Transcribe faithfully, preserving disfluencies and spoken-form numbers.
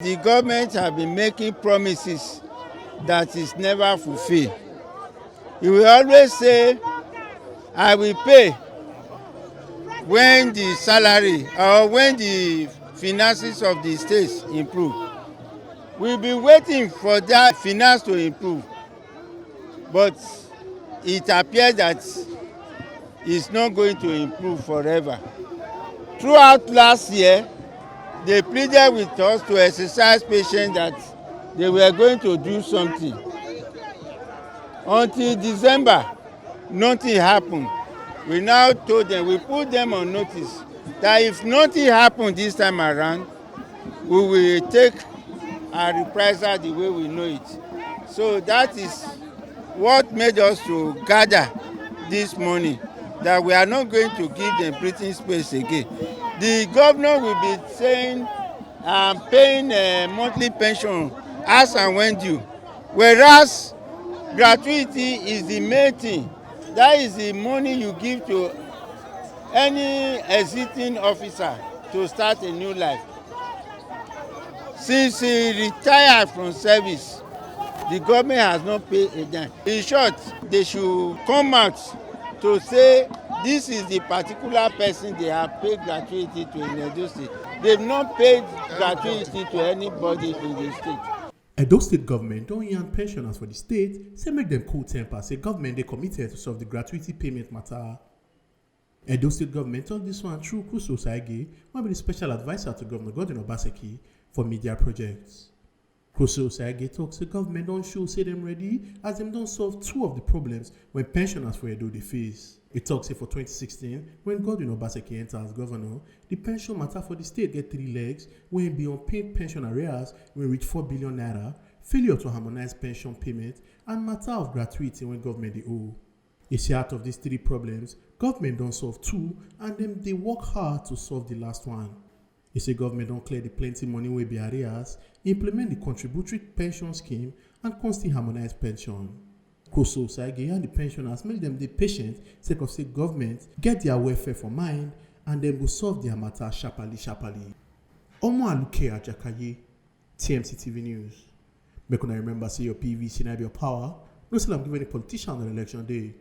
The government have been making promises that is never fulfilled. He will always say, "I will pay when the salary or when the finances of the states improve." We've been waiting for that finance to improve, but it appears that it's not going to improve forever. Throughout last year, they pleaded with us to exercise patience that they were going to do something. Until December, nothing happened. We now told them, we put them on notice that if nothing happened this time around, we will take our reprisal the way we know it. So that is what made us to gather this morning, that we are not going to give them breathing space again. The governor will be saying, "I'm paying a monthly pension as and when due," whereas gratuity is the main thing. That is the money you give to any existing officer to start a new life. Since he retired from service, the government has not paid a dime. In short, they should come out to say this is the particular person they have paid gratuity to in Edo State. They've not paid gratuity to anybody in the state. Edo State government don yarn pensioners for the state say make dem cool temper, say government dey committed to solve the gratuity payment matter. Edo State government talk this one through Crusoe Osagie, wey be the special adviser to Governor Godwin Obaseki for media projects. Crusoe Osagie talk say government don show say dem ready as dem don solve two of the problems wey pensioners for Edo dey face. E talk say for twenty sixteen, when Godwin Obaseki enter as governor, the pension matter for the state get three legs, wey be unpaid pension arrears wey reach four billion naira, failure to harmonize pension payment, and matter of gratuity wey government dey owe. E say out of these three problems, government don solve two and dem dey work hard to solve the last one. E say government don clear the plenty money wey be arrears, implement the contributory pension scheme, and come still harmonize pension. Crusoe Osagie and the pensioners make dem dey patient sake of say government get their welfare for mind and dem go solve their matter sharply sharply. Omo Aluke Ajakaye, T M C T V News. Make una remember say your P V C na be your power. No sell am give any politician on election day.